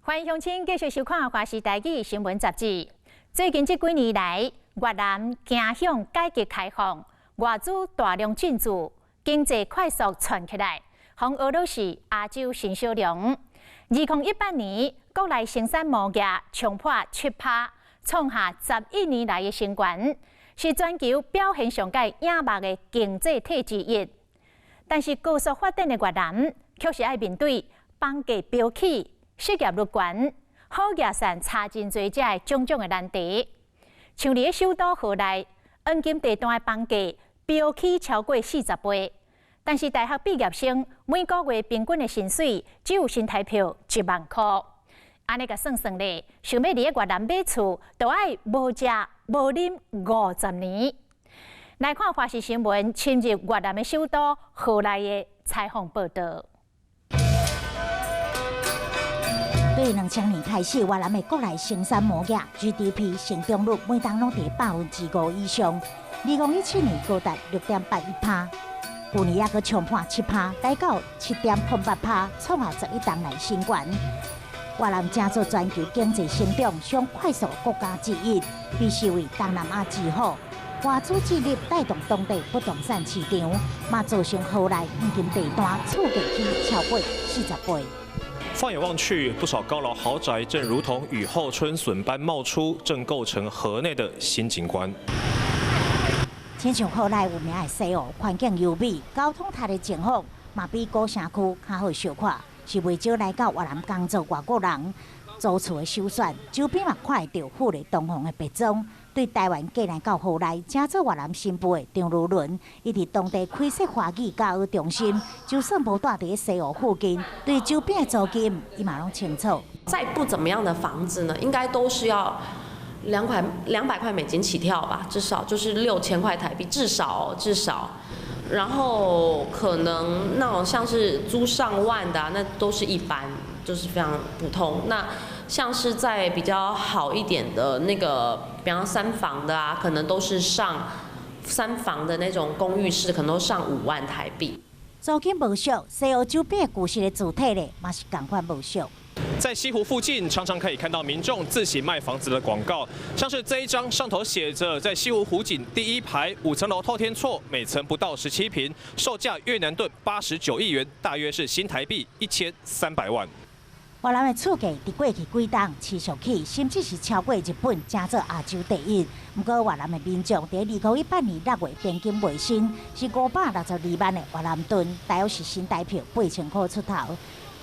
歡迎鄉親繼續收看《華視台語新聞雜誌》。最近這幾年來，越南走向改革開放，外資大量進駐，經濟快速竄起來，予俄羅斯亞洲新小龍。2018年，國內生產毛額衝破7%，創下11年來的新高，是全球表現上蓋穎目的經濟體之一。但是高速發展的越南，卻是愛面對房價飆起、失業率懸、好額線差真濟這的種種的難題。像佇首都河內，黃金地段的房價飆起超過40倍，但是大學畢業生每個月平均的薪水只有新台幣1萬箍。按呢共算算咧，想欲佇越南買厝，都愛無食無啉50年。來看華視新聞深入越南的首都河內的採訪報導。對2000年開始，越南的國內生產毛額 GDP 成長率每冬攏佇5%以上。2017年高達6.81%，舊年猶閣衝破7%，來到7.08%，創下11冬來新高。越南成做全球經濟成長上快速的國家之一，被視為東南亞之虎。外資進入帶動當地不動產市場，嘛造成河內黃金地段厝價起超過40倍。放眼望去，不少高樓豪宅正如同雨後春筍般冒出，正構成河內的新景觀。親像河內有名的西湖，環境優美，交通達的情況嘛比古城區較好小可，是袂少來到越南工作外國人租厝的首選。周邊嘛看會著富麗堂皇的別莊。對台灣過來到河內，成做越南新婦的張如倫，伊佇當地開設華語教育中心，就算無蹛佇西湖附近，對周邊的租金，伊嘛攏清楚。再不怎麼樣的房子呢，應該都是要200塊美金起跳吧，至少就是6000塊台幣，至少至少。然後可能那種像是租上萬的，那都是一般，就是非常普通。那像是在比較好一點的那個，比方三房的啊，可能都是上三房的那種公寓式，可能都上5萬台幣。租金無俗，西湖周邊的舊式的主體咧，嘛是仝款無俗。在西湖附近，常常可以看到民眾自行賣房子的廣告，像是這一張，上頭寫着在西湖湖景第一排5層樓透天厝，每層不到17坪，售價越南盾89億元，大約是新台幣1300萬。越南的厝價佇過去幾冬持續起，甚至是超過日本，成做亞洲第一。毋過越南的民眾佇2018年6月平均月薪是562萬的越南盾，大約是新台幣8000箍出頭。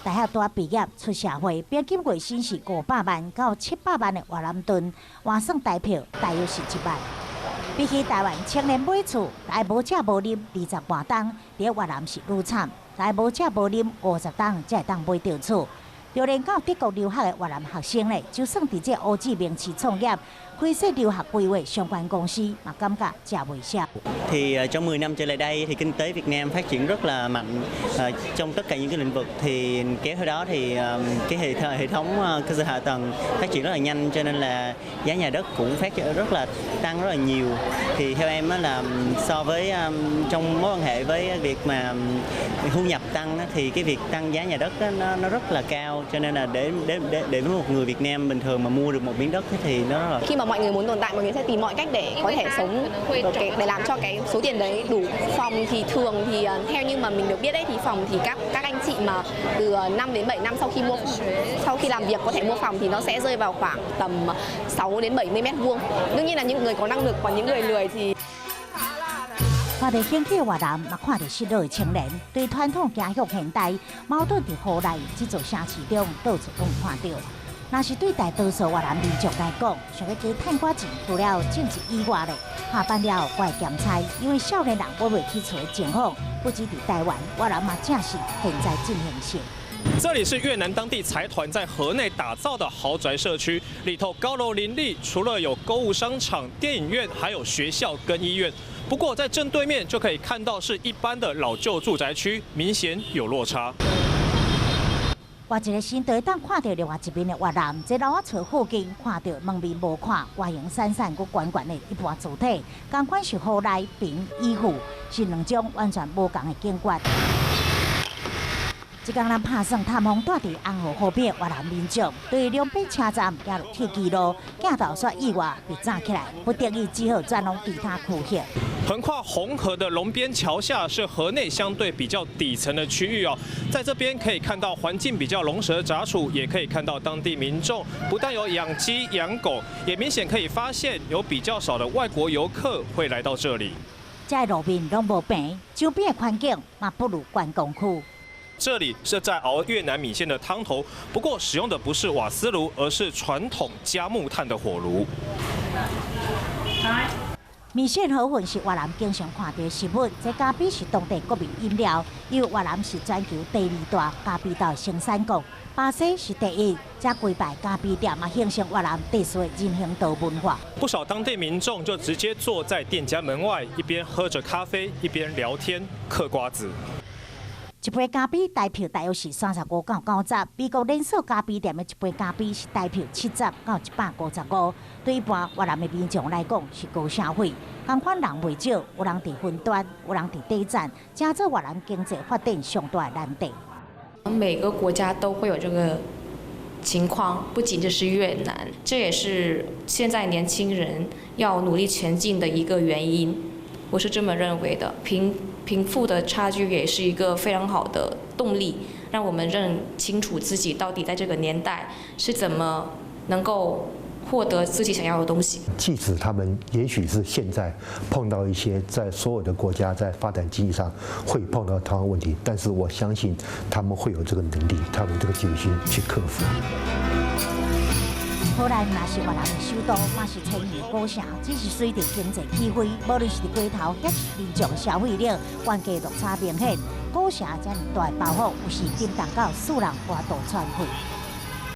大學拄仔畢業出社會，平均月薪是500萬到700萬的越南盾，換算台幣大約是1萬。比起台灣青年買厝，愛無食無啉20外冬，佇越南是愈慘，愛無食無啉50冬才會當買著厝。就連到德國留學的越南學生咧，就算佇這胡志明市創業，開設留學規劃相關公司，嘛感覺食袂消。 Thì trong 10 năm trở lại đây thì kinh tế Việt Nam phát triển rất là mạnh trong tất cả những cái lĩnh vực, thì kéo theo đó thì cái hệ hệ thống cơ sở hạ tầng phát triển rất là nhanh, cho nên là giá nhà đất cũng phát triển rất là tăng rất là nhiều. Thì theo em là so với trong mối quan hệ với việc mà thu nhập tăng thì cái việc tăng giá nhà đất nó rất là cao, cho nên là để với một người Việt Nam bình thường mà mua được một miếng đất thì nó rất là Khi mà mọi người muốn tồn tại, mọi người sẽ tìm mọi cách để có thể sống, để làm cho cái số tiền đấy đủ. Phòng thì thường thì theo như mà mình được biết ấy, thì phòng thì các anh chị mà từ 5 đến 7 năm sau khi mua, sau khi làm việc có thể mua phòng thì nó sẽ rơi vào khoảng tầm 6 đến 70 mét vuông. Đương nhiên là những người có năng lực, còn những người lười thì 看著興起越南，嘛看著失落的青年，對傳統走向現代矛盾，佇河內這座城市中到處攏看著。若是對大多數越南民眾來講，想欲加趁寡錢，除了種植以外咧，下班了後會兼差，因為少年人買袂起厝的情況，不止佇台灣，越南嘛正是現在進行式。這裡是越南當地財團在河內打造的豪宅社區，裡頭高樓林立，除了有購物商場、電影院，還有學校跟醫院。不過在正對面就可以看到是一般的老舊住宅區，明顯有落差。換一個新地當看著另外一面的越南，這樓仔厝附近看著門面無看，外形散散閣懸懸的一般主體，仝款是河內平與富，是兩種完全無仝的景觀。這工咱拍算探訪蹛佇紅河河邊越南民眾，對龍邊車站行入鐵支路，鏡頭煞意外被炸起來，不得已只好轉往其他區域。橫跨紅河的龍邊橋下是河內相對比較底層的區域哦，在這邊可以看到環境比較龍蛇雜處，也可以看到當地民眾不但有養雞養狗，也明顯可以發現有比較少的外國遊客會來到這裡。這路面攏無平，周邊的環境嘛不如觀光區。這裡是在熬越南米線的湯頭，不過使用的不是瓦斯爐，而是傳統加木炭的火爐。米線河粉是越南經常看到的食物，這咖啡是當地國民飲料，因為越南是全球第二大咖啡豆生產國，巴西是第一。這規排咖啡店嘛，形成越南特色的人行道文化。不少當地民眾就直接坐在店家門外，一邊喝着咖啡，一邊聊天嗑瓜子。一杯咖啡台票大約是35到90，美國連鎖咖啡店的一杯咖啡是台票70到155。對一般越南的民眾來講是高消費。仝款人袂少，有人佇雲端，有人佇底層，成做越南經濟發展上大的難題。每個國家都會有這個情況，不僅僅是越南，這也是現在年輕人要努力前進的一個原因。我是這麼認為的。貧富的差距也是一個非常好的動力，讓我們認清楚自己到底在這個年代是怎麼能夠獲得自己想要的東西。即使他們也許是現在碰到一些在所有的國家在發展經濟上會碰到同樣問題，但是我相信他們會有這個能力，他們這個決心去克服。河內若是越南的首都，嘛是千年古城，只是隨著經濟起飛，無論是佇街頭，抑是民眾消費力，懸價落差明顯。古城遮爾大的包袱，有時震動到使人過度喘氣。